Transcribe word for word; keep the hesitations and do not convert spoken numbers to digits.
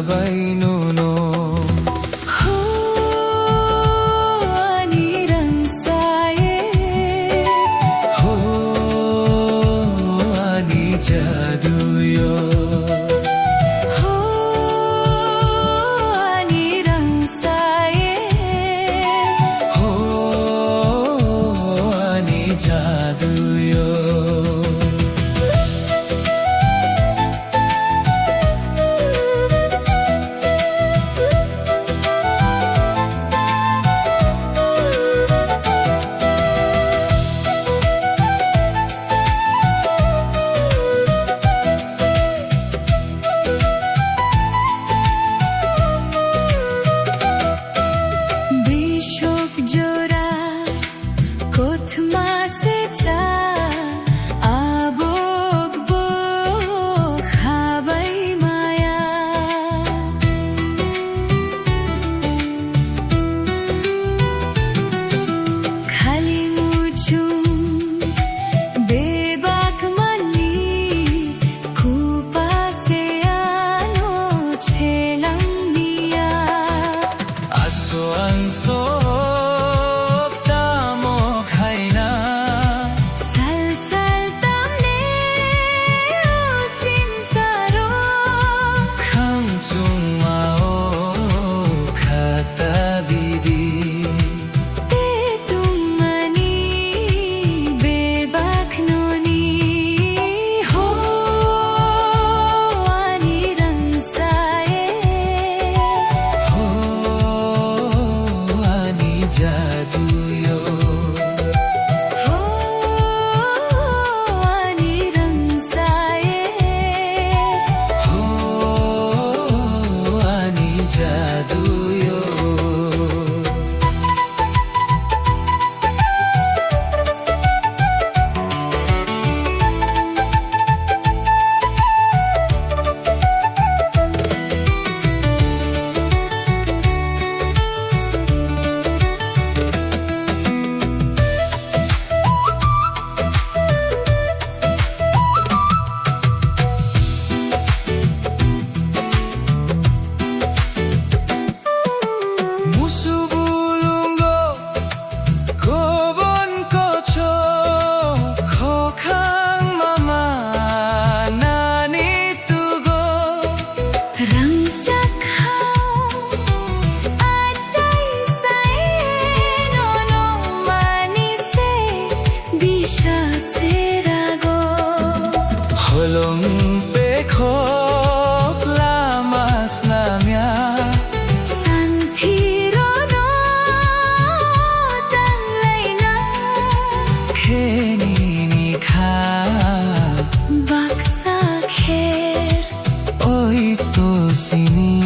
Bai nono. Ho ani rangsaye. Ho ani jaduyo. Ho ani rangsaye. Ho ani jaduyo. Bishok jora. Kothma se cha abok bo khabai maya. Khali muchung bebak mani kupa se ano chelang niya. Aso ang sok tamo khaina. Sal sal tamne o sinsaro. Khang chungma o khata bidi. Te tungmani bebak noni. Ho ani rangsaye. Ho ani jaduyo. Ho ani rangsaye. Ho ani jaduyo. Musu bulungo kobon kocho khokhang mama nani tugo. Rangchak hao achai sai nono mani se. Bisa serago. Holong pekhok lama snamya. Santhi rono tanglaina. Khenini kha. Baksa kher. Oi to sini.